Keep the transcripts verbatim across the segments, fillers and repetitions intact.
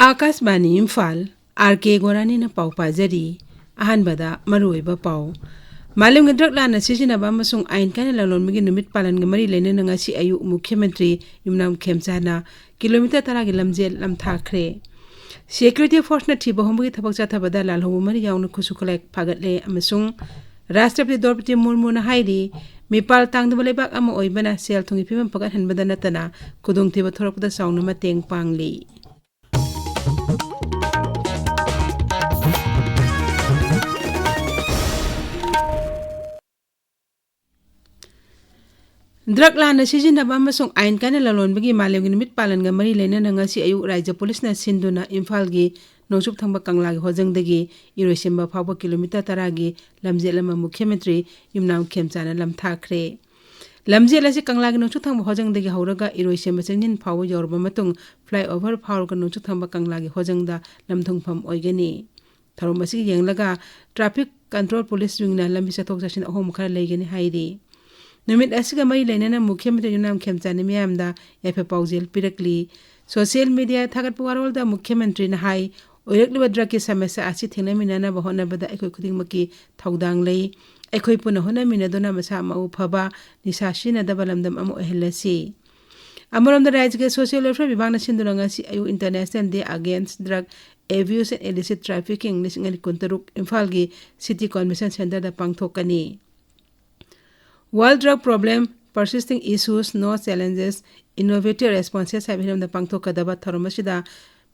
ꯑꯥꯀꯥꯁꯕꯥꯅꯤ Imphal, R ꯀꯦ ꯒꯣꯔꯥꯅꯤꯅ ꯄꯥꯎ ꯄꯥꯖꯔꯤ꯫ ꯑꯍꯥꯟꯕꯗ ꯃꯔꯨꯑꯣꯏꯕ ꯄꯥꯎ꯫ ꯃꯥꯂꯦꯝꯒꯤ ꯗ꯭ꯔꯒ ꯂꯥꯟꯅ ꯁꯤꯖꯤꯟꯅꯕ ꯑꯃꯁꯨꯡ ꯑꯥꯏꯟ ꯀꯥꯏꯅ ꯂꯂꯣꯟꯕꯒꯤ ꯅꯨꯃꯤꯠ ꯄꯥꯂꯟꯒ ꯃꯔꯤ ꯂꯩꯅꯅ ꯉꯁꯤ ꯑꯌꯨꯛ ꯃꯨꯈ꯭ꯌ ꯃꯟꯇ꯭ꯔꯤ ꯌꯨꯝꯅꯥꯝ ꯈꯦꯝꯆꯥꯅ ꯀꯤꯂꯣꯃꯤꯇꯔ ꯇꯔꯥꯒꯤ ꯂꯝꯖꯦꯜ ꯂꯝꯊꯥꯈ꯭ꯔꯦ꯫ ꯁꯦꯀ꯭ꯌꯨꯔꯤꯇꯤ ꯐꯣꯔꯁꯅ ꯊꯤꯕ ꯍꯨꯝꯕꯒꯤ ꯊꯕꯛ ꯆꯠꯊꯕꯗ ꯂꯥꯜꯍꯧꯕ ꯃꯔꯤ ꯌꯥꯎꯅ ꯈꯨꯠꯁꯨ ꯈꯨꯠꯂꯥꯏ ꯐꯥꯒꯠꯂꯦ ꯑꯃꯁꯨꯡ ꯔꯥꯁꯇ꯭ꯔꯄꯇꯤ ꯗ꯭ꯔꯧꯄꯗꯤ ꯃꯨꯔꯃꯨꯅ ꯍꯥꯏꯔꯤ, ꯃꯤꯄꯥꯜ ꯇꯥꯡꯗꯕ ꯂꯩꯕꯥꯛ ꯑꯃ ꯑꯣꯏꯕꯅ ꯁꯦꯜ ꯊꯨꯝꯒꯤ ꯐꯤꯕꯝ ꯐꯒꯠꯍꯟꯕꯗ ꯅꯠꯇꯅ ꯈꯨꯗꯣꯡꯊꯤꯕ ꯊꯣꯔꯛꯄꯗ ꯆꯥꯎꯅ ꯃꯇꯦꯡ ꯄꯥꯡꯂꯤ꯫ ꯗ꯭ꯔꯒ ꯂꯥꯟꯅ ꯁꯤꯖꯤꯟꯅꯕ ꯑꯃꯁꯨꯡ ꯑꯥꯏꯟ ꯀꯥꯏꯅ ꯂꯂꯣꯟꯕꯒꯤ ꯃꯥꯂꯦꯝꯒꯤ ꯅꯨꯃꯤꯠ ꯄꯥꯂꯟꯒ ꯃꯔꯤ ꯂꯩꯅꯅ ꯉꯁꯤ ꯑꯌꯨꯛ ꯔꯥꯏꯖ꯭ꯌ ꯄꯨꯂꯤꯁꯅ ꯁꯤꯟꯗꯨꯅ ꯏꯝꯐꯥꯜꯒꯤ ꯅꯣꯡꯆꯨꯞ ꯊꯪꯕ ꯀꯪꯂꯥꯒꯤ ꯍꯣꯖꯪꯗꯒꯤ ꯏꯔꯣꯏꯁꯦꯝꯕ ꯐꯥꯎꯕ ꯀꯤꯂꯣꯃꯤꯇꯔ ꯇꯔꯥꯒꯤ ꯂꯝꯖꯦꯜ ꯑꯃ ꯃꯨꯈ꯭ꯌ ꯃꯟꯇ꯭ꯔꯤ ꯌꯨꯝꯅꯥꯝ ꯈꯦꯝꯆꯥꯅ ꯂꯝꯊꯥꯈ꯭ꯔꯦ꯫ ꯂꯝꯖꯦꯜ ꯑꯁꯤ ꯀꯪꯂꯥꯒꯤ ꯅꯣꯡꯆꯨꯞ ꯊꯪꯕ ꯍꯣꯖꯪꯗꯒꯤ ꯍꯧꯔꯒ ꯏꯔꯣꯏꯁꯦꯝꯕ ꯆꯤꯡꯖꯤꯟ ꯐꯥꯎꯕ ꯌꯧꯔꯕ ꯃꯇꯨꯡ flyover ꯐꯥꯎꯔꯒ ꯅꯣꯡꯆꯨꯞ ꯊꯪꯕ ꯀꯪꯂꯥꯒꯤ ꯍꯣꯖꯪꯗ ꯂꯝꯊꯨꯡꯐꯝ ꯑꯣꯏꯒꯅꯤ꯫ ꯊꯧꯔꯝ ꯑꯁꯤ ꯌꯦꯡꯂꯒ traffic control police ꯋꯤꯡꯅ ꯂꯝꯕꯤ ꯆꯠꯊꯣꯛ ꯆꯠꯁꯤꯟ ꯑꯍꯣꯡꯕ ꯈꯔ ꯂꯩꯒꯅꯤ ꯍꯥꯏꯔꯤ꯫ ꯅꯨꯃꯤꯠ ꯑꯁꯤꯒ ꯃꯔꯤ ꯂꯩꯅꯅ ꯃꯨꯈ꯭ꯌ ꯃꯟꯇ꯭ꯔꯤ ꯌꯨꯝꯅꯥꯝ ꯈꯦꯝꯆꯥꯟꯅ ꯃꯤꯌꯥꯝꯗ ꯌꯥꯏꯐ ꯄꯥꯎꯖꯦꯜ ꯄꯤꯔꯛꯂꯤ꯫ Social media ꯊꯥꯒꯠꯄ ꯋꯥꯔꯣꯜꯗ ꯃꯨꯈ꯭ꯌ ꯃꯟꯇ꯭ꯔꯤꯅ ꯍꯥꯏ, ꯑꯣꯏꯔꯛꯂꯤꯕ ꯗ꯭ꯔꯒꯀꯤ ꯁꯃꯁ꯭ꯌꯥ ꯑꯁꯤ ꯊꯦꯡꯅꯃꯤꯟꯅꯅꯕ ꯍꯣꯠꯅꯕꯗ ꯑꯩꯈꯣꯏ ꯈꯨꯗꯤꯡꯃꯛꯀꯤ ꯊꯧꯗꯥꯡ ꯂꯩ꯫ ꯑꯩꯈꯣꯏ ꯄꯨꯟꯅ ꯍꯣꯠꯅꯃꯤꯟꯅꯗꯨꯅ ꯃꯁꯥ ꯃꯎ ꯐꯕ, ꯅꯤꯁꯥ ꯁꯤꯖꯤꯟꯅꯗꯕ ꯂꯝꯗꯝ ꯑꯃ ꯑꯣꯏꯍꯜꯂꯁꯤ꯫ ꯑꯃꯔꯣꯝꯗ ꯔꯥꯖ꯭ꯌꯒꯤ social welfare ꯕꯤꯚꯥꯒꯅ ꯁꯤꯟꯗꯨꯅ ꯉꯁꯤ ꯑꯌꯨꯛ International Day Against Drug Abuse and Illicit Trafficking ꯂꯤꯁꯤꯡ ꯑꯅꯤ ꯀꯨꯟꯇꯔꯨꯛ ꯏꯝꯐꯥꯜꯒꯤ City Convention Centreꯗ ꯄꯥꯡꯊꯣꯛꯀꯅꯤ꯫ World Drug Problem, Persisting Issues, New Challenges, Innovative Responses ꯍꯥꯏꯕ ꯍꯤꯔꯝꯗ ꯄꯥꯡꯊꯣꯛꯀꯗꯕ ꯊꯧꯔꯝ ꯑꯁꯤꯗ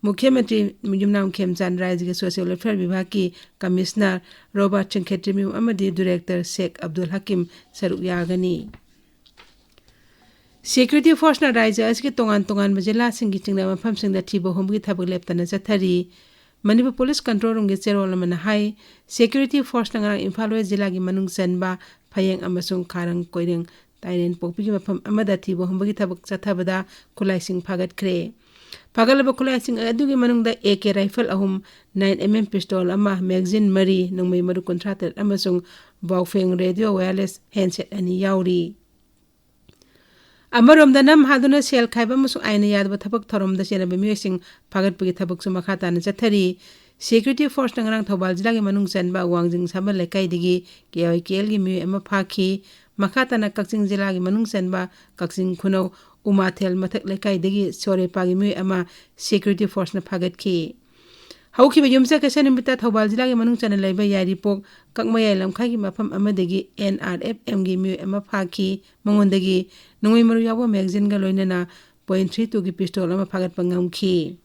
ꯃꯨꯈ꯭ꯌ ꯃꯟꯇ꯭ꯔꯤ ꯌꯨꯝꯅꯥꯝ ꯈꯦꯝꯆꯥꯟ, ꯔꯥꯖ꯭ꯌꯒꯤ social welfare ꯕꯤꯚꯥꯒꯀꯤ commissioner ꯔꯣꯕꯥꯔꯠ ꯁꯤꯡꯈꯦꯇ꯭ꯔꯤꯃꯌꯨꯝ ꯑꯃꯗꯤ director ꯁꯦꯈ ꯑꯕꯗꯨꯜ ꯍꯀꯤꯝ ꯁꯔꯨꯛ ꯌꯥꯒꯅꯤ꯫ Security forceꯅ ꯔꯥꯖ꯭ꯌ ꯑꯁꯤꯒꯤ ꯇꯣꯉꯥꯟ ꯇꯣꯉꯥꯟꯕ ꯖꯤꯂꯥꯁꯤꯡꯒꯤ ꯆꯤꯡꯅꯕ ꯃꯐꯝꯁꯤꯡꯗ ꯊꯤꯕ ꯍꯨꯝꯕꯒꯤ ꯊꯕꯛ ꯂꯦꯞꯇꯅ ꯆꯠꯊꯔꯤ꯫ ꯃꯅꯤꯄꯨꯔ police control roomꯒꯤ ꯆꯦꯔꯣꯜ ꯑꯃꯅ ꯍꯥꯏ, security forceꯅ ꯉꯔꯥꯡ ꯏꯝꯐꯥꯜ West ꯖꯤꯂꯥꯒꯤ ꯃꯅꯨꯡ ꯆꯟꯕ ꯐꯌꯦꯡ ꯑꯃꯁꯨꯡ ꯈꯥꯔꯪ ꯀꯣꯏꯔꯦꯡ ꯇꯥꯏꯔꯦꯟꯄꯣꯛꯄꯤꯒꯤ ꯃꯐꯝ ꯑꯃꯗ ꯊꯤꯕ ꯍꯨꯝꯕꯒꯤ ꯊꯕꯛ ꯆꯠꯊꯕꯗ ꯈꯨꯠꯂꯥꯏꯁꯤꯡ ꯐꯥꯒꯠꯈ꯭ꯔꯦ꯫ ꯐꯥꯒꯠꯂꯕ ꯈꯨꯠꯂꯥꯏꯁꯤꯡ ꯑꯗꯨꯒꯤ ꯃꯅꯨꯡꯗ AK rifle ꯑꯍꯨꯝ, nine MM pistol ꯑꯃ, magazine ꯃꯔꯤ, ꯅꯣꯡꯃꯩ ꯃꯔꯨ ꯀꯨꯟꯊ꯭ꯔꯥ ꯇꯔꯦꯠ ꯑꯃꯁꯨꯡ ꯕꯥꯎꯐꯦꯡ radio wireless handset ꯑꯅꯤ ꯌꯥꯎꯔꯤ꯫ ꯑꯃꯔꯣꯝꯗ, ꯅꯝ ꯍꯥꯗꯨꯅ ꯁꯦꯜ ꯈꯥꯏꯕ ꯑꯃꯁꯨꯡ ꯑꯥꯏꯟꯅ ꯌꯥꯗꯕ ꯊꯕꯛ ꯊꯧꯔꯝꯗ ꯆꯦꯟꯅꯕ ꯃꯤꯑꯣꯏꯁꯤꯡ ꯐꯥꯒꯠꯄꯒꯤ ꯊꯕꯛꯁꯨ ꯃꯈꯥ ꯇꯥꯅ ꯆꯠꯊꯔꯤ꯫ Security Forceꯅ ꯉꯔꯥꯡ ꯊꯧꯕꯥꯜ ꯖꯤꯂꯥꯒꯤ ꯃꯅꯨꯡ ꯆꯟꯕ ꯋꯥꯡꯖꯤꯡ ꯁꯥꯕ ꯂꯩꯀꯥꯏꯗꯒꯤ ꯀꯦ ꯑꯥꯏ ꯀꯦ ꯑꯦꯜꯒꯤ ꯃꯤꯑꯣꯏ ꯑꯃ ꯐꯥꯈꯤ꯫ ꯃꯈꯥ ꯇꯥꯅ ꯀꯛꯆꯤꯡ ꯖꯤꯂꯥꯒꯤ ꯃꯅꯨꯡ ꯆꯟꯕ ꯀꯛꯆꯤꯡ ꯈꯨꯅꯧ ꯎꯃꯥꯊꯦꯜ ꯃꯊꯛ ꯂꯩꯀꯥꯏꯗꯒꯤ ꯁꯣꯔꯦꯄꯥꯒꯤ ꯃꯤꯑꯣꯏ ꯑꯃ Security Forceꯅ ꯐꯥꯒꯠꯈꯤ꯫ ꯍꯧꯈꯤꯕ ꯌꯨꯝꯁꯀꯩꯁ ꯅꯨꯃꯤꯠꯇ ꯊꯧꯕꯥꯜ ꯖꯤꯂꯥꯒꯤ ꯃꯅꯨꯡ ꯆꯟꯅ ꯂꯩꯕ ꯌꯥꯏꯔꯤꯄꯣꯛ ꯀꯛꯃꯌꯥꯏ ꯂꯝꯈꯥꯏꯒꯤ ꯃꯐꯝ ꯑꯃꯗꯒꯤ ꯑꯦꯟ ꯑꯥꯔ ꯑꯦꯐ ꯑꯦꯝꯒꯤ ꯃꯤꯑꯣꯏ ꯑꯃ ꯐꯥꯈꯤ꯫ ꯃꯉꯣꯟꯗꯒꯤ ꯅꯣꯡꯃꯩ ꯃꯔꯨ ꯌꯥꯎꯕ magazineꯒ ꯂꯣꯏꯅꯅ point three twoꯒꯤ pistol ꯑꯃ ꯐꯥꯒꯠꯄ ꯉꯝꯈꯤ꯫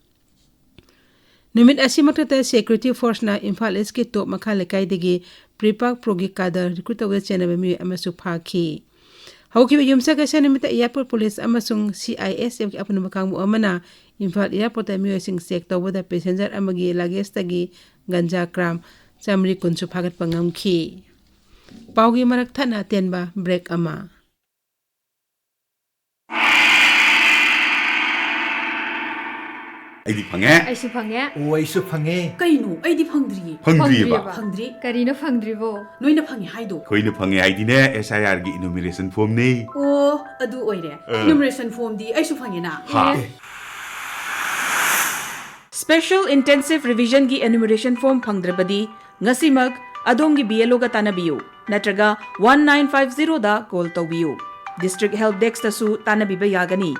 ꯅꯨꯃꯤꯠ ꯑꯁꯤꯃꯛꯇꯗ Security Forceꯅ ꯏꯝꯐꯥꯜ ꯏꯁꯀꯤ ꯇꯣꯞ ꯃꯈꯥ ꯂꯩꯀꯥꯏꯗꯒꯤ ꯄ꯭ꯔꯤꯄꯥꯛ ꯄ꯭ꯔꯣꯒꯤ ꯀꯥꯗꯔ recruit ꯇꯧꯕꯗ ꯆꯦꯟꯅꯕ ꯃꯤꯑꯣꯏ ꯑꯃꯁꯨ ꯐꯥꯈꯤ꯫ ꯍꯧꯈꯤꯕ ꯌꯨꯝꯁꯀꯩꯁ ꯅꯨꯃꯤꯠꯇ airport police ꯑꯃꯁꯨꯡ C I S Fꯀꯤ ꯑꯄꯨꯟꯕ ꯀꯥꯡꯕꯨ ꯑꯃꯅ ꯏꯝꯐꯥꯜ airportꯇ ꯃꯤꯑꯣꯏꯁꯤꯡ check ꯇꯧꯕꯗ passenger ꯑꯃꯒꯤ luggageꯇꯒꯤ ꯒꯟꯖꯥ gram ꯆꯥꯃꯔꯤ ꯀꯨꯟꯁꯨ ꯐꯥꯒꯠꯄ ꯉꯝꯈꯤ꯫ ꯄꯥꯎꯒꯤ ꯃꯔꯛ ꯊꯠꯅ ꯑꯇꯦꯟꯕ break ꯑꯃ꯫ ꯑꯩꯗꯤ ꯐꯪꯉꯦ꯫ ꯑꯩꯁꯨ ꯐꯪꯉꯦ꯫ ꯑꯣ, ꯑꯩꯁꯨ ꯐꯪꯉꯦ꯫ ꯀꯩꯅꯣ? ꯑꯩꯗꯤ ꯐꯪꯗ꯭ꯔꯤꯌꯦ꯫ ꯐꯪꯗ꯭ꯔꯤꯑꯕ? ꯐꯪꯗ꯭ꯔꯤ꯫ ꯀꯔꯤꯅꯣ ꯐꯪꯗ꯭ꯔꯤꯕꯣ? ꯅꯣꯏꯅ ꯐꯪꯉꯦ ꯍꯥꯏꯗꯣ꯫ ꯑꯩꯈꯣꯏꯅ ꯐꯪꯉꯦ ꯍꯥꯏꯗꯤꯅꯦ, S I Rꯒꯤ enumeration formꯅꯦ꯫ ꯑꯣ, ꯑꯗꯨ ꯑꯣꯏꯔꯦ꯫ ꯑ꯫ Enumeration formꯗꯤ ꯑꯩꯁꯨ ꯐꯪꯉꯦꯅ꯫ ꯍꯥ꯫ ꯑꯦ꯫ Special Intensive Revisionꯒꯤ enumeration form ꯐꯪꯗ꯭ꯔꯕꯗꯤ ꯉꯁꯤꯃꯛ ꯑꯗꯣꯝꯒꯤ B L Oꯒ ꯇꯥꯟꯅꯕꯤꯌꯨ ꯅꯠꯇ꯭ꯔꯒ one nine five zeroꯗ call ꯇꯧꯕꯤꯌꯨ꯫ District Help Deskꯇꯁꯨ ꯇꯥꯟꯅꯕꯤꯕ ꯌꯥꯒꯅꯤ꯫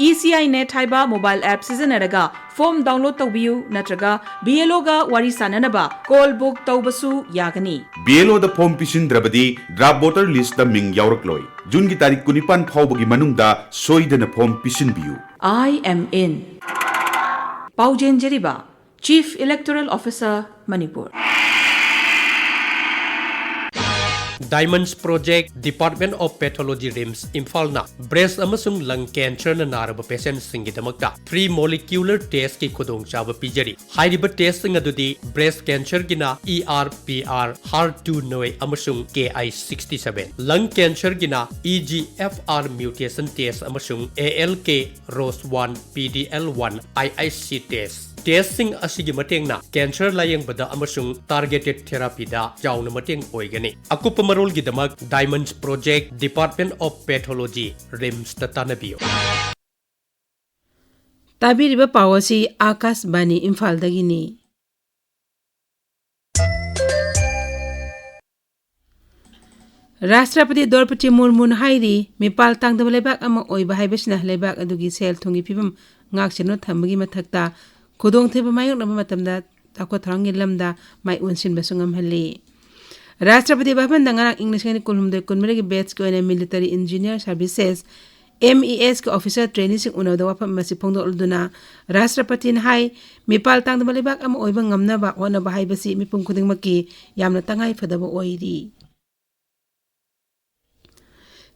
E C I Net ꯍꯥꯏꯕ mobile app ꯁꯤꯖꯤꯟꯅꯔꯒ form download ꯇꯧꯕꯤꯌꯨ ꯅꯠꯇ꯭ꯔꯒ B L Oꯒ ꯋꯥꯔꯤ ꯁꯥꯅꯅꯕ call book ꯇꯧꯕꯁꯨ ꯌꯥꯒꯅꯤ꯫ B L Oꯗ form ꯄꯤꯁꯤꯟꯗ꯭ꯔꯕꯗꯤ draft voter listꯇ ꯃꯤꯡ ꯌꯥꯎꯔꯛꯂꯣꯏ꯫ Juneꯒꯤ ꯇꯥꯔꯤꯛ ꯀꯨꯟꯅꯤꯄꯥꯟ ꯐꯥꯎꯕꯒꯤ ꯃꯅꯨꯡꯗ ꯁꯣꯏꯗꯅ form ꯄꯤꯁꯤꯟꯕꯤꯌꯨ꯫ I am in. ꯄꯥꯎꯖꯦꯟꯖꯔꯤꯕ Chief Electoral Officer, Manipur. Diamonds Project, Department of Pathology, RIMS, ꯏꯝꯐꯥꯜꯅ breast ꯑꯃꯁꯨꯡ lung cancerꯅ ꯅꯥꯔꯕ patientꯁꯤꯡꯒꯤꯗꯃꯛꯇ free molecular testꯀꯤ ꯈꯨꯗꯣꯡꯆꯥꯕ ꯄꯤꯖꯔꯤ꯫ ꯍꯥꯏꯔꯤꯕ testꯁꯤꯡ ꯑꯗꯨꯗꯤ breast cancerꯒꯤꯅ E R P R, HER two node ꯑꯃꯁꯨꯡ K I sixty seven, lung cancerꯒꯤꯅ E G F R mutation test ꯑꯃꯁꯨꯡ A L K, ROS one, P D L one, I I C test꯫ Testꯁꯤꯡ ꯑꯁꯤꯒꯤ ꯃꯇꯦꯡꯅ cancer ꯂꯥꯌꯦꯡꯕꯗ ꯑꯃꯁꯨꯡ targeted therapyꯗ ꯆꯥꯎꯅ ꯃꯇꯦꯡ ꯑꯣꯏꯒꯅꯤ꯫ ꯑꯀꯨꯞꯄ ꯃꯔꯣꯜꯒꯤꯗꯃꯛ Diamonds Project, Department of Pathology, RIMSꯇ ꯇꯥꯟꯅꯕꯤꯌꯨ꯫ ꯇꯥꯕꯤꯔꯤꯕ ꯄꯥꯎ ꯑꯁꯤ ꯑꯥꯀꯥꯁꯕꯥꯅꯤ ꯏꯝꯐꯥꯜꯗꯒꯤꯅꯤ꯫ ꯔꯥꯁꯇ꯭ꯔꯄꯇꯤ ꯗ꯭ꯔꯧꯄꯗꯤ ꯃꯨꯔꯃꯨꯅ ꯍꯥꯏꯔꯤ, ꯃꯤꯄꯥꯜ ꯇꯥꯡꯗꯕ ꯂꯩꯕꯥꯛ ꯑꯃ ꯑꯣꯏꯕ ꯍꯥꯏꯕꯁꯤꯅ ꯂꯩꯕꯥꯛ ꯑꯗꯨꯒꯤ ꯁꯦꯜ ꯊꯨꯝꯒꯤ ꯐꯤꯕꯝ ꯉꯥꯛꯁꯦꯟꯗꯨꯅ ꯊꯝꯕꯒꯤ ꯃꯊꯛꯇ ꯈꯨꯗꯣꯡꯊꯤꯕ ꯃꯥꯌꯣꯛꯅꯕ ꯃꯇꯝꯗ ꯆꯥꯎꯈꯠ ꯊꯧꯔꯥꯡꯒꯤ ꯂꯝꯗ ꯃꯥꯏ ꯑꯣꯟꯁꯤꯟꯕꯁꯨ ꯉꯝꯍꯜꯂꯤ꯫ ꯔꯥꯁꯇ꯭ꯔꯄꯇꯤ ꯚꯕꯟꯗ ꯉꯔꯥꯡ ꯏꯪ ꯂꯤꯁꯤꯡ ꯑꯅꯤ ꯀꯨꯟꯍꯨꯝꯗꯣꯏ ꯀꯨꯟꯃꯔꯤꯒꯤ batchꯀꯤ ꯑꯣꯏꯅ Military Engineer Services, MESꯀꯤ officer traineeꯁꯤꯡ ꯎꯅꯕꯗ ꯋꯥꯐꯝ ꯑꯁꯤ ꯐꯣꯡꯗꯣꯛꯂꯗꯨꯅ ꯔꯥꯁꯇ꯭ꯔꯄꯇꯤꯅ ꯍꯥꯏ, ꯃꯤꯄꯥꯜ ꯇꯥꯡꯗꯕ ꯂꯩꯕꯥꯛ ꯑꯃ ꯑꯣꯏꯕ ꯉꯝꯅꯕ ꯍꯣꯠꯅꯕ ꯍꯥꯏꯕꯁꯤ ꯃꯤꯄꯨꯝ ꯈꯨꯗꯤꯡꯃꯛꯀꯤ ꯌꯥꯝꯅ ꯇꯉꯥꯏꯐꯗꯕ ꯑꯣꯏꯔꯤ꯫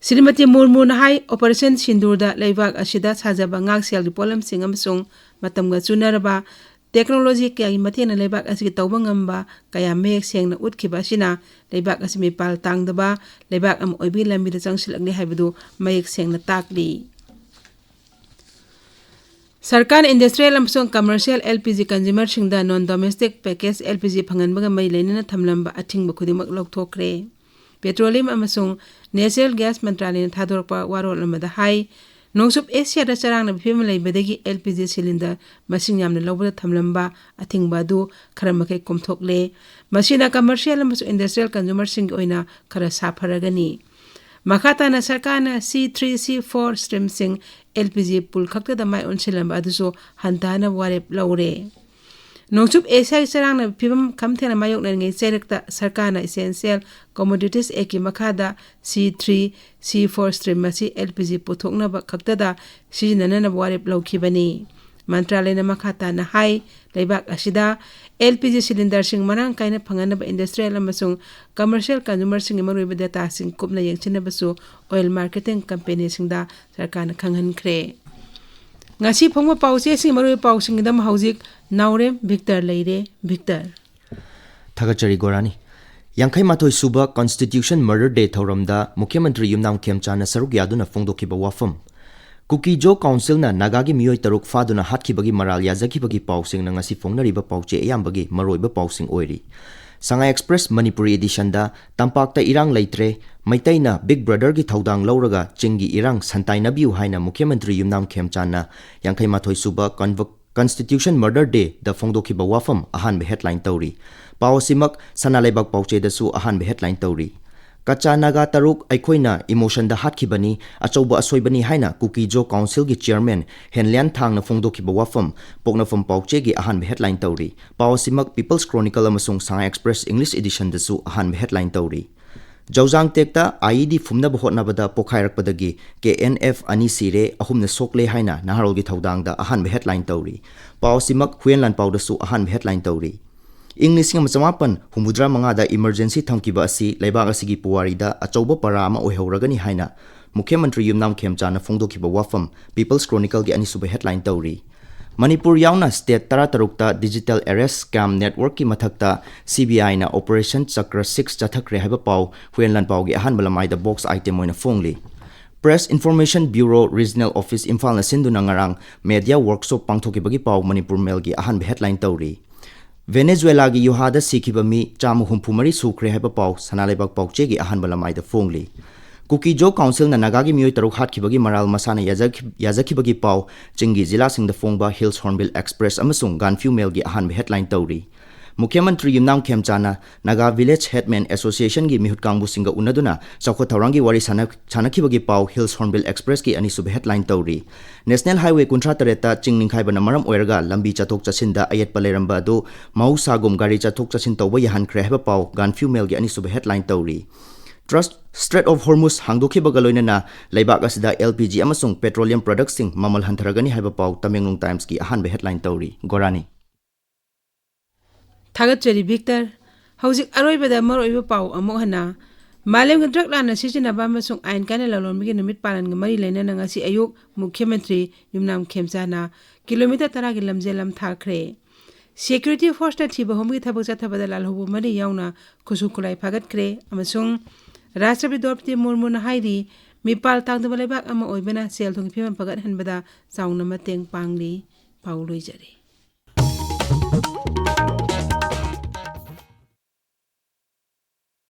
ꯁ꯭ꯔꯤꯃꯇꯤ ꯃꯨꯔꯃꯨꯅ ꯍꯥꯏ, Operation ꯁꯤꯟꯗꯨꯔꯗ ꯂꯩꯕꯥꯛ ꯑꯁꯤꯗ ꯁꯥꯖꯕ ꯉꯥꯛꯁꯦꯜꯒꯤ ꯄꯣꯠꯂꯝꯁꯤꯡ ꯑꯃꯁꯨꯡ ꯃꯇꯝꯒ ꯆꯨꯅꯔꯕ technology ꯀꯌꯥꯒꯤ ꯃꯇꯦꯡꯅ ꯂꯩꯕꯥꯛ ꯑꯁꯤꯒꯤ ꯇꯧꯕ ꯉꯝꯕ ꯀꯌꯥ ꯃꯌꯦꯛ ꯁꯦꯡꯅ ꯎꯠꯈꯤꯕ ꯑꯁꯤꯅ ꯂꯩꯕꯥꯛ ꯑꯁꯤ ꯃꯤꯄꯥꯜ ꯇꯥꯡꯗꯕ ꯂꯩꯕꯥꯛ ꯑꯃ ꯑꯣꯏꯕꯒꯤ ꯂꯝꯕꯤꯗ ꯆꯪꯁꯤꯜꯂꯛꯂꯤ ꯍꯥꯏꯕꯗꯨ ꯃꯌꯦꯛ ꯁꯦꯡꯅ ꯇꯥꯛꯂꯤ꯫ ꯁꯔꯀꯥꯔꯅ industrial ꯑꯃꯁꯨꯡ commercial LPG consumerꯁꯤꯡꯗ non domestic package LPG ꯐꯪꯍꯟꯕꯒ ꯃꯔꯤ ꯂꯩꯅꯅ ꯊꯝꯂꯝꯕ ꯑꯊꯤꯡꯕ ꯈꯨꯗꯤꯡꯃꯛ ꯂꯧꯊꯣꯛꯈ꯭ꯔꯦ꯫ Petroleum ꯑꯃꯁꯨꯡ Natural Gas ꯃꯟꯇ꯭ꯔꯥꯂꯌꯅ ꯊꯥꯗꯣꯔꯛꯄ ꯋꯥꯔꯣꯜ ꯑꯃꯗ ꯍꯥꯏ, ꯅꯣꯡꯆꯨꯞ ꯑꯦꯁꯤꯌꯥꯗ ꯆꯔꯥꯡꯅꯕ ꯐꯤꯕꯝ ꯂꯩꯕꯗꯒꯤ LPG cylinder ꯃꯁꯤꯡ ꯌꯥꯝꯅ ꯂꯧꯕꯗ ꯊꯝꯂꯝꯕ ꯑꯊꯤꯡꯕ ꯑꯗꯨ ꯈꯔ ꯃꯈꯩ ꯀꯣꯝꯊꯣꯛꯂꯦ꯫ ꯃꯁꯤꯅ commercial ꯑꯃꯁꯨꯡ industrial consumerꯁꯤꯡꯒꯤ ꯑꯣꯏꯅ ꯈꯔ ꯁꯥꯐꯔꯒꯅꯤ꯫ ꯃꯈꯥ ꯇꯥꯅ ꯁꯔꯀꯥꯔꯅ C three, C four streamꯁꯤꯡ LPG pool ꯈꯛꯇꯗ ꯃꯥꯏ ꯑꯣꯟꯁꯤꯜꯂꯝꯕ ꯑꯗꯨꯁꯨ ꯍꯟꯊꯍꯟꯅꯕ ꯋꯥꯔꯦꯞ ꯂꯧꯔꯦ꯫ ꯅꯣꯡꯆꯨꯞ ꯑꯦꯁꯤꯌꯥꯒꯤ ꯆꯔꯥꯡꯅꯕ ꯐꯤꯕꯝ ꯈꯝ ꯊꯦꯡꯅ ꯃꯥꯌꯣꯛꯅꯔꯤꯉꯩ ꯆꯩꯔꯛꯇ ꯁꯔꯀꯥꯔꯅ Essential Commodities Actꯀꯤ ꯃꯈꯥꯗ C three, C four stream ꯑꯁꯤ LPG ꯄꯨꯊꯣꯛꯅꯕ ꯈꯛꯇꯗ ꯁꯤꯖꯤꯟꯅꯅꯅꯕ ꯋꯥꯔꯦꯞ ꯂꯧꯈꯤꯕꯅꯤ꯫ ꯃꯟꯇ꯭ꯔꯥꯂꯌꯅ ꯃꯈꯥ ꯇꯥꯅ ꯍꯥꯏ, ꯂꯩꯕꯥꯛ ꯑꯁꯤꯗ LPG cylinderꯁꯤꯡ ꯃꯔꯥꯡ ꯀꯥꯏꯅ ꯐꯪꯍꯟꯅꯕ industrial ꯑꯃꯁꯨꯡ commercial consumerꯁꯤꯡꯒꯤ ꯃꯔꯨꯑꯣꯏꯕ dataꯁꯤꯡ ꯀꯨꯞꯅ ꯌꯦꯡꯁꯤꯟꯅꯕꯁꯨ oil marketing companyꯁꯤꯡꯗ ꯁꯔꯀꯥꯔꯅ ꯈꯪꯍꯟꯈ꯭ꯔꯦ꯫ ꯉꯁꯤ ꯐꯣꯡꯕ ꯄꯥꯎꯆꯦꯁꯤꯡꯒꯤ ꯃꯔꯨꯑꯣꯏꯕ ꯄꯥꯎꯁꯤꯡꯒꯤꯗꯃꯛ ꯍꯧꯖꯤꯛ ꯅꯥꯎꯔꯦꯝ ꯚꯤꯛꯇꯔ ꯂꯩꯔꯦ꯫ ꯚꯤꯛꯇꯔ꯫ ꯊꯥꯒꯠꯆꯔꯤ ꯒꯣꯔꯥꯅꯤ꯫ ꯌꯥꯡꯈꯩ ꯃꯥꯊꯣꯏ ꯁꯨꯕ Constitution Murder Day ꯊꯧꯔꯝꯗ ꯃꯨꯈ꯭ꯌ ꯃꯟꯇ꯭ꯔꯤ ꯌꯨꯝꯅꯥꯝ ꯈꯦꯝꯆꯥꯟꯅ ꯁꯔꯨꯛ ꯌꯥꯗꯨꯅ ꯐꯣꯡꯗꯣꯛꯈꯤꯕ ꯋꯥꯐꯝ꯫ ꯀꯨꯀꯤ-ꯖꯣ ꯀꯥꯎꯟꯁꯤꯜꯅ ꯅꯥꯒꯥꯒꯤ ꯃꯤꯑꯣꯏ ꯇꯔꯨꯛ ꯐꯥꯗꯨꯅ ꯍꯥꯠꯈꯤꯕꯒꯤ ꯃꯔꯥꯜ ꯌꯥꯖꯈꯤꯕꯒꯤ ꯄꯥꯎꯁꯤꯡꯅ ꯉꯁꯤ ꯐꯣꯡꯅꯔꯤꯕ ꯄꯥꯎꯆꯦ ꯑꯌꯥꯝꯕꯒꯤ ꯃꯔꯨꯑꯣꯏꯕ ꯄꯥꯎꯁꯤꯡ ꯑꯣꯏꯔꯤ꯫ ꯁꯉꯥꯏ ꯑꯦꯛꯁꯄ꯭ꯔꯦꯁ ꯃꯅꯤꯄꯨꯔꯤ ꯏꯗꯤꯁꯟꯗ ꯇꯝꯄꯥꯛꯇ ꯏꯔꯥꯡ ꯂꯩꯇ꯭ꯔꯦ, ꯃꯩꯇꯩꯅ ꯕꯤꯛ ꯕ꯭ꯔꯗꯔꯒꯤ ꯊꯧꯗꯥꯡ ꯂꯧꯔꯒ ꯆꯤꯡꯒꯤ ꯏꯔꯥꯡ ꯁꯟꯇꯥꯏꯅꯕꯤꯌꯨ ꯍꯥꯏꯅ ꯃꯨꯈ꯭ꯌ ꯃꯟꯇ꯭ꯔꯤ ꯌꯨꯝꯅꯥꯝ ꯈꯦꯝꯆꯥꯟꯅ ꯌꯥꯡꯈꯩ ꯃꯥꯊꯣꯏ ꯁꯨꯕ ꯀꯟꯚ-, ꯀꯟꯁꯇꯤꯇ꯭ꯌꯨꯁꯟ ꯃꯔꯗꯔ ꯗꯦꯗ ꯐꯣꯡꯗꯣꯛꯈꯤꯕ ꯋꯥꯐꯝ ꯑꯍꯥꯟꯕ ꯍꯦꯗꯂꯥꯏꯟ ꯇꯧꯔꯤ꯫ ꯄꯥꯎ ꯑꯁꯤꯃꯛ ꯁꯅꯥ ꯂꯩꯕꯥꯛ ꯄꯥꯎꯆꯦꯗꯁꯨ ꯑꯍꯥꯟꯕ ꯍꯦꯗꯂꯥꯏꯟ ꯇꯧꯔꯤ꯫ ꯀꯆꯥ ꯅꯥꯒꯥ ꯇꯔꯨꯛ ꯑꯩꯈꯣꯏꯅ ꯏꯃꯣꯁꯟꯗ ꯍꯥꯠꯈꯤꯕꯅꯤ, ꯑꯆꯧꯕ ꯑꯁꯣꯏꯕꯅꯤ ꯍꯥꯏꯅ ꯀꯨꯀꯤ-ꯖꯣ ꯀꯥꯎꯟꯁꯤꯜꯒꯤ ꯆꯤꯌꯔꯃꯦꯟ ꯍꯦꯟꯂꯤꯌꯥꯟ ꯊꯥꯡꯅ ꯐꯣꯡꯗꯣꯛꯈꯤꯕ ꯋꯥꯐꯝ ꯄꯣꯛꯅꯐꯝ ꯄꯥꯎꯆꯦꯒꯤ ꯑꯍꯥꯟꯕ ꯍꯦꯗꯂꯥꯏꯟ ꯇꯧꯔꯤ꯫ ꯄꯥꯎ ꯑꯁꯤꯃꯛ ꯄꯤꯄꯜꯁ ꯀ꯭ꯔꯣꯅꯤꯀꯜ ꯑꯃꯁꯨꯡ ꯁꯉꯥꯏ ꯑꯦꯛꯁꯄ꯭ꯔꯦꯁ ꯏꯪꯂꯤꯁ ꯏꯗꯤꯁꯟꯗꯁꯨ ꯑꯍꯥꯟꯕ ꯍꯦꯗꯂꯥꯏꯟ ꯇꯧꯔꯤ꯫ ꯖꯧꯖꯥꯡ ꯇꯦꯛꯇ IED ꯐꯨꯝꯅꯕ ꯍꯣꯠꯅꯕꯗ ꯄꯣꯈꯥꯏꯔꯛꯄꯗꯒꯤ KNF ꯑꯅꯤ ꯁꯤꯔꯦ, ꯑꯍꯨꯝꯅ ꯁꯣꯛꯂꯦ ꯍꯥꯏꯅ ꯅꯍꯥꯔꯣꯜꯒꯤ ꯊꯧꯗꯥꯡꯗ ꯑꯍꯥꯟꯕ ꯍꯦꯗꯂꯥꯏꯟ ꯇꯧꯔꯤ꯫ ꯄꯥꯎ ꯑꯁꯤꯃꯛ ꯍꯨꯏꯌꯦꯟ ꯂꯥꯟꯄꯥꯎꯗꯁꯨ ꯑꯍꯥꯟꯕ ꯍꯦꯗꯂꯥꯏꯟ ꯇꯧꯔꯤ꯫ ꯏꯪ ꯂꯤꯁꯤꯡ ꯑꯃ ꯆꯃꯥꯄꯟ ꯍꯨꯝꯐꯨꯇꯔꯥ ꯃꯉꯥꯗ ꯏꯃꯔꯖꯦꯟꯁꯤ ꯊꯝꯈꯤꯕ ꯑꯁꯤ ꯂꯩꯕꯥꯛ ꯑꯁꯤꯒꯤ ꯄꯨꯋꯥꯔꯤꯗ ꯑꯆꯧꯕ ꯄꯔꯥ ꯑꯃ ꯑꯣꯏꯍꯧꯔꯒꯅꯤ ꯍꯥꯏꯅ ꯃꯨꯈ꯭ꯌ ꯃꯟꯇ꯭ꯔꯤ ꯌꯨꯝꯅꯥꯝ ꯈꯦꯝꯆꯥꯟꯅ ꯐꯣꯡꯗꯣꯛꯈꯤꯕ ꯋꯥꯐꯝ ꯄꯤꯄꯜꯁ ꯀ꯭ꯔꯣꯅꯤꯀꯜꯒꯤ ꯑꯅꯤꯁꯨꯕ ꯍꯦꯗꯂꯥꯏꯟ ꯇꯧꯔꯤ꯫ ꯃꯅꯤꯄꯨꯔ ꯌꯥꯎꯅ ꯁ꯭ꯇꯦꯠ ꯇꯔꯥꯇꯔꯨꯛꯇ ꯗꯤꯖꯤꯇꯦꯜ ꯑꯦꯔꯦꯁ ꯁ꯭ꯀꯦꯝ ꯅꯦꯠꯋꯔꯛꯀꯤ ꯃꯊꯛꯇ CBIꯅ ꯑꯣꯄꯔꯦꯁꯟ ꯆꯀ꯭ꯔ ꯁꯤꯛꯁ ꯆꯠꯊꯈ꯭ꯔꯦ ꯍꯥꯏꯕ ꯄꯥꯎ ꯍꯨꯏꯌꯦꯟ ꯂꯥꯟꯄꯥꯎꯒꯤ ꯑꯍꯥꯟꯕ ꯂꯃꯥꯏꯗ ꯕꯣꯛꯁ ꯑꯥꯏꯇꯦꯝ ꯑꯣꯏꯅ ꯐꯣꯡꯂꯤ꯫ Press information bureau regional office ꯏꯝꯐꯥꯜꯅ ꯁꯤꯟꯗꯨꯅ ꯉꯔꯥꯡ ꯃꯦꯗꯤꯌꯥ ꯋꯔꯛꯁꯣꯞ ꯄꯥꯡꯊꯣꯛꯈꯤꯕꯒꯤ ꯄꯥꯎ ꯃꯅꯤꯄꯨꯔ ꯃꯦꯜꯒꯤ ꯑꯍꯥꯟꯕ ꯍꯦꯗꯂꯥꯏꯟ ꯇꯧꯔꯤ꯫ ꯚꯦꯅꯦꯖꯨꯋꯦꯂꯥꯒꯤ ꯌꯨꯍꯥꯗ ꯁꯤꯈꯤꯕ ꯃꯤ ꯆꯥꯝꯃ ꯍꯨꯝꯐꯨ ꯃꯔꯤ ꯁꯨꯈ꯭ꯔꯦ ꯍꯥꯏꯕ ꯄꯥꯎ ꯁꯅꯥ ꯂꯩꯕꯥꯛ ꯄꯥꯎꯆꯦꯒꯤ ꯑꯍꯥꯟꯕ ꯂꯃꯥꯏꯗ ꯐꯣꯡꯂꯤ꯫ ꯀꯨꯀꯤ-ꯖꯣ ꯀꯥꯎꯟꯁꯤꯜꯅ ꯅꯥꯒꯥꯒꯤ ꯃꯤꯑꯣꯏ ꯇꯔꯨꯛ ꯍꯥꯠꯈꯤꯕꯒꯤ ꯃꯔꯥꯜ ꯃꯁꯥꯅ ꯌꯥꯖꯈꯤ-, ꯌꯥꯖꯈꯤꯕꯒꯤ ꯄꯥꯎ ꯆꯤꯡꯒꯤ ꯖꯤꯂꯥꯁꯤꯡꯗ ꯐꯣꯡꯕ ꯍꯤꯜꯁ ꯍꯣꯔꯟꯕꯤꯜ ꯑꯦꯛꯁꯄ꯭ꯔꯦꯁ ꯑꯃꯁꯨꯡ ꯒꯥꯟꯐ꯭ꯌꯨ ꯃꯦꯜꯒꯤ ꯑꯍꯥꯟꯕ ꯍꯦꯗꯂꯥꯏꯟ ꯇꯧꯔꯤ꯫ ꯃꯨꯈ꯭ꯌ ꯃꯟꯇ꯭ꯔꯤ ꯌꯨꯝꯅꯥꯝ ꯈꯦꯝꯆꯥꯟꯅ ꯅꯥꯒꯥ ꯚꯤꯂꯦꯖ ꯍꯦꯗꯃꯦꯟ ꯑꯦꯁꯣꯁꯤꯌꯦꯁꯟꯒꯤ ꯃꯤꯍꯨꯠ ꯀꯥꯡꯕꯨꯁꯤꯡꯒ ꯎꯅꯗꯨꯅ ꯆꯥꯎꯈꯠ ꯊꯧꯔꯥꯡꯒꯤ ꯋꯥꯔꯤ ꯁꯥꯟꯅ-, ꯁꯥꯟꯅꯈꯤꯕꯒꯤ ꯄꯥꯎ ꯍꯤꯜꯁ ꯍꯣꯔꯟꯕꯤꯜ ꯑꯦꯛꯁꯄ꯭ꯔꯦꯁꯀꯤ ꯑꯅꯤꯁꯨꯕ ꯍꯦꯗꯂꯥꯏꯟ ꯇꯧꯔꯤ꯫ ꯅꯦꯁꯅꯦꯜ ꯍꯥꯏꯋꯦ ꯀꯨꯟꯊ꯭ꯔꯥ ꯇꯔꯦꯠꯇ ꯆꯤꯡ ꯅꯤꯡꯈꯥꯏꯕꯅ ꯃꯔꯝ ꯑꯣꯏꯔꯒ ꯂꯝꯕꯤ ꯆꯠꯊꯣꯛ ꯆꯠꯁꯤꯟꯗ ꯑꯌꯦꯠꯄ ꯂꯩꯔꯝꯕ ꯑꯗꯨ ꯃꯍꯧꯁꯥꯒꯨꯝ ꯒꯥꯔꯤ ꯆꯠꯊꯣꯛ ꯆꯠꯁꯤꯟ ꯇꯧꯕ ꯌꯥꯍꯟꯈ꯭ꯔꯦ ꯍꯥꯏꯕ ꯄꯥꯎ ꯒꯥꯟꯐ꯭ꯌꯨ ꯃꯦꯜꯒꯤ ꯑꯅꯤꯁꯨꯕ ꯍꯦꯗꯂꯥꯏꯟ ꯇꯧꯔꯤ꯫ ꯇ꯭ꯔꯁ-, ꯁ꯭ꯇ꯭ꯔꯦꯠ ꯑꯣꯐ ꯍꯣꯔꯃꯨꯖ ꯍꯥꯡꯗꯣꯛꯈꯤꯕꯒ ꯂꯣꯏꯅꯅ ꯂꯩꯕꯥꯛ ꯑꯁꯤꯗ LPG ꯑꯃꯁꯨꯡ ꯄꯦꯇ꯭ꯔꯣꯂꯤꯌꯝ ꯄ꯭ꯔꯗꯛꯁꯤꯡ ꯃꯃꯜ ꯍꯟꯊꯔꯒꯅꯤ ꯍꯥꯏꯕ ꯄꯥꯎ ꯇꯃꯦꯡꯂꯣꯡ ꯇꯥꯏꯝꯁꯀꯤ ꯑꯍꯥꯟꯕ ꯍꯦꯗꯂꯥꯏꯟ ꯇꯧꯔꯤ꯫ ꯒꯣꯔꯥꯅꯤ꯫ ꯊꯥꯒꯠꯆꯔꯤ ꯚꯤꯛꯇꯔ꯫ ꯍꯧꯖꯤꯛ ꯑꯔꯣꯏꯕꯗ ꯃꯔꯨꯑꯣꯏꯕ ꯄꯥꯎ ꯑꯃꯨꯛ ꯍꯟꯅ꯫ ꯃꯥꯂꯦꯝꯒꯤ ꯗ꯭ꯔꯒ ꯂꯥꯟꯅ ꯁꯤꯖꯤꯟꯅꯕ ꯑꯃꯁꯨꯡ ꯑꯥꯏꯟ ꯀꯥꯏꯅ ꯂꯂꯣꯟꯕꯒꯤ ꯅꯨꯃꯤꯠ ꯄꯥꯂꯟꯒ ꯃꯔꯤ ꯂꯩꯅꯅ ꯉꯁꯤ ꯑꯌꯨꯛ ꯃꯨꯈ꯭ꯌ ꯃꯟꯇ꯭ꯔꯤ ꯌꯨꯝꯅꯥꯝ ꯈꯦꯝꯆꯥꯅ ꯀꯤꯂꯣꯃꯤꯇꯔ ꯇꯔꯥꯒꯤ ꯂꯝꯖꯦꯜ ꯑꯃ ꯊꯥꯈ꯭ꯔꯦ꯫ ꯁꯦꯀ꯭ꯌꯨꯔꯤꯇꯤ ꯐꯣꯔꯁꯅ ꯊꯤꯕ ꯍꯨꯝꯕꯒꯤ ꯊꯕꯛ ꯆꯠꯊꯕꯗ ꯂꯥꯜꯍꯧꯕ ꯃꯔꯤ ꯌꯥꯎꯅ ꯈꯨꯠꯁꯨ ꯈꯨꯠꯂꯥꯏ ꯐꯥꯒꯠꯈ꯭ꯔꯦ ꯑꯃꯁꯨꯡ ꯔꯥꯁꯇ꯭ꯔꯄꯇꯤ ꯗ꯭ꯔꯧꯄꯗꯤ ꯃꯨꯔꯃꯨꯅ ꯍꯥꯏꯔꯤ, ꯃꯤꯄꯥꯜ ꯇꯥꯡꯗꯕ ꯂꯩꯕꯥꯛ ꯑꯃ ꯑꯣꯏꯕꯅ ꯁꯦꯜ ꯊꯨꯝꯒꯤ ꯐꯤꯕꯝ ꯐꯒꯠꯍꯟꯕꯗ ꯆꯥꯎꯅ ꯃꯇꯦꯡ ꯄꯥꯡꯂꯤ꯫ ꯄꯥꯎ ꯂꯣꯏꯖꯔꯦ꯫